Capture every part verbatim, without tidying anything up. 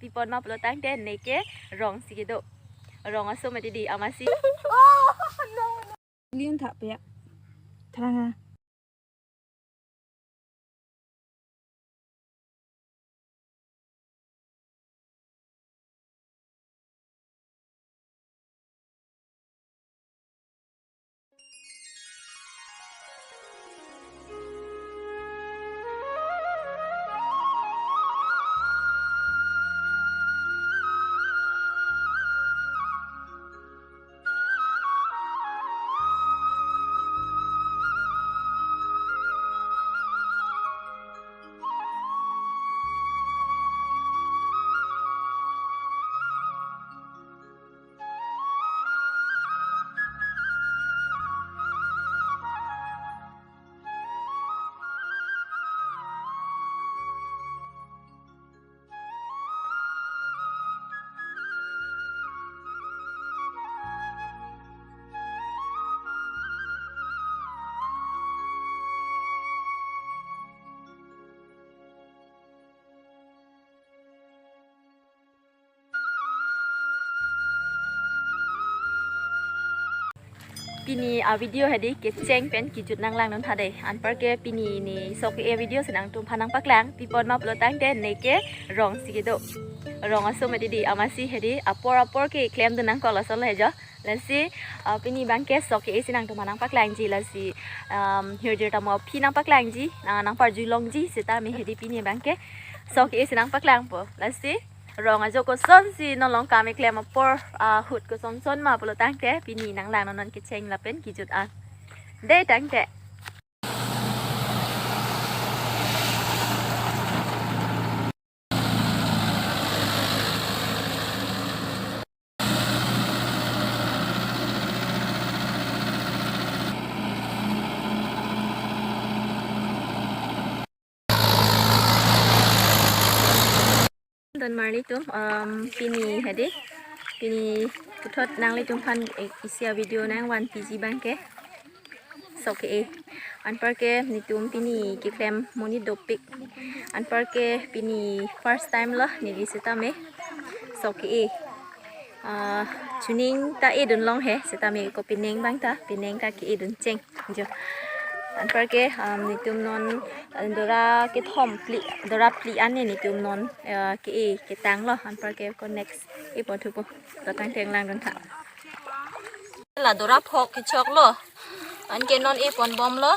Pi apot ma pulo tangte neke rong si kedo. Rong aso mati di amatsi. Liun thak pe ya. Tharang ha. Pini a-video hedi kecheng pen kejut nanglangdun tha dei. Anparke pini ne sok ke-e video si nangtumphan nangpaklang. Pi apot ma pulo tangte neke rong si kedo. Rong aso mati di amatsi hedi apor apor keklemdun nangkok lason lo he jo. Lasi, ah, pini abangke sok ke-e si nangtumphan nangpaklangji lasi, um, hirjir tamo aphi nangpaklangji, nang, nangparjulongji sitame hedi pini abangke sok ke-e si nangpaklangpo. Lasi, rong ajo kosonsi non along kam keklem apor, ah, ahut kosonson ma pulo tangte pini nanglangnon non kecheng lapen kejut an. Dei tangte. Don marli atum, um, pini hedi, pini puthot nanglitumphan, eh, isi a-video nangvanpiji abangke sok ke-e. Anparke netum pini keklem monit dopik. Anparke pini first time lo neli sitame sok ke-e. Ah, chuning ta edun long he, sitame ko penang abang ta, penang ta ke-edun cheng. Jo. Anparke, um, netum non, uh, dora kethom phli, dora phli an ne netum non, uh, ke-e ketang lo. Anparke ko next e pon thupo. To tangte nanglangdun tha. La dora phok kechok lo. Anke non e pon bom lo.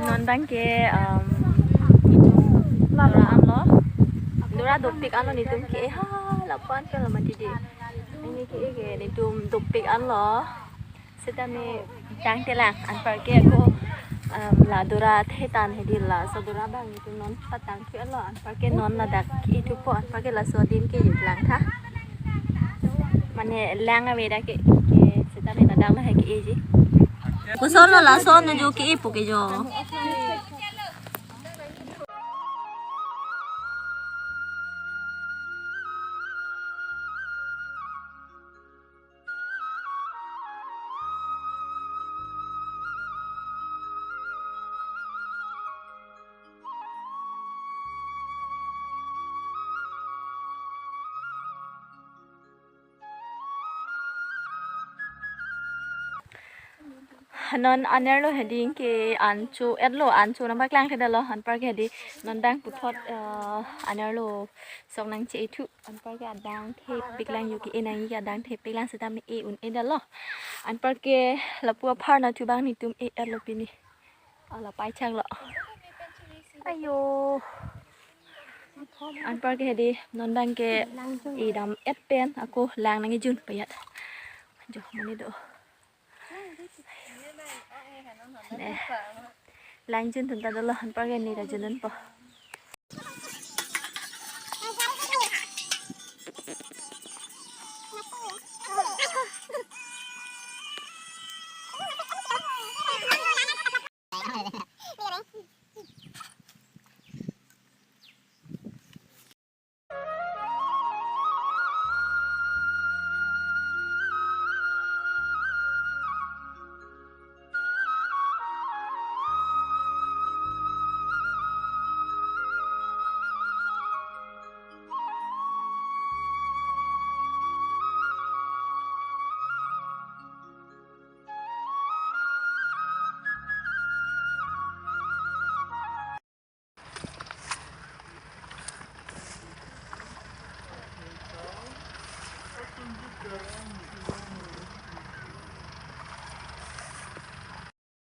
Non abangke, um, dora an lo. Dora dopik an lo netum ke-e ha lapu-an ke lo mati di. Pini ke-e ke netum dopik an lo. Sitame tangte lang anparke ako, um, la dora thetan hedi laso dora abang netum non patang thu lo anparke non ladak ke-e thupo anparke laso adim kejut lang tha. Mane lang ave dak ke, ke sitame ladak lo he ke-eji. Koson lo laso ne jo ke-epo ke jo. Non anerlo hedi ke an cho-et lo, an cho nangpaklang theda lo, anparke hedi non abang puthot, eh, anerlo sok nangche-e thu, anparke adang thepik lang, jo ke-e nangji ke adang thepik lang sitame e un-e da lo. Anparke lapu apharnathu abang netum e-et lo pini. Ala pai chang lo. Ayo. Anparke hedi non abangke edam-et pen ako lang nangkejun payat. Jo, mane do. Ne. Lang jun thun ta dolo, anparke ne ta jun dunpo.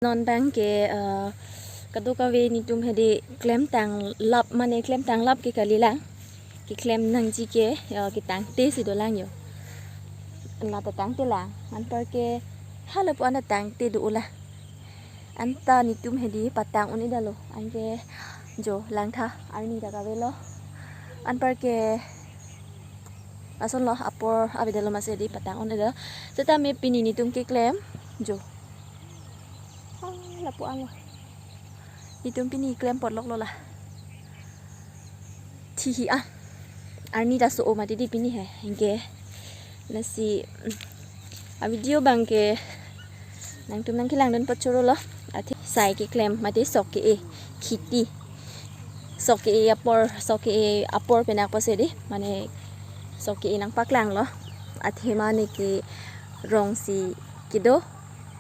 Non abang ke, eh, kadokave netum hedi klemtang lap, mane klemtang lap ke kalilang. Keklem nangji ke, eh, ketangte si dolang yo. Anla ta tangte lang. Anparke hala pu an ta tangte do-o la. Anta netum hedi patang un-edetlo. Anke jo langtha arni ta kavelo. Anparke asonlo apor avedetlo, masi hedi patang un-edetlo. Setame pini netum keklem jo. Ah, lapu anlo. Netum pini klem potloklo la. Thihi a. Arni ta so-o mati di pini he. Anke. Lasi, mm, a video abang ke nangtum nangkelangdun pachorolo. Athe sai keklem mati sok ke-e khiti. Sok ke-e apor, sok ke-e apor penak pose di. Mane sok ke-e nangpaklanglo. Athe mane ke rong si kedo.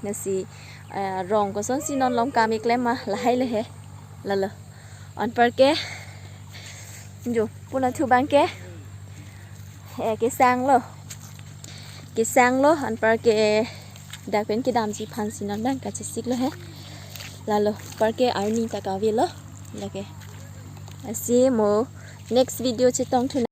Lasi, eh, rong kosonsi non long kam keklem ma lahai le he. Lalo. Anparke. Jo, puna thu abang ke. Eh, kesanglo. Kesanglo, anparke dak pen kedamji aphansi non abang kachesiklo he. Lalo, anparke arni ta kavelo. Lake. Lasi mo next video chetongthu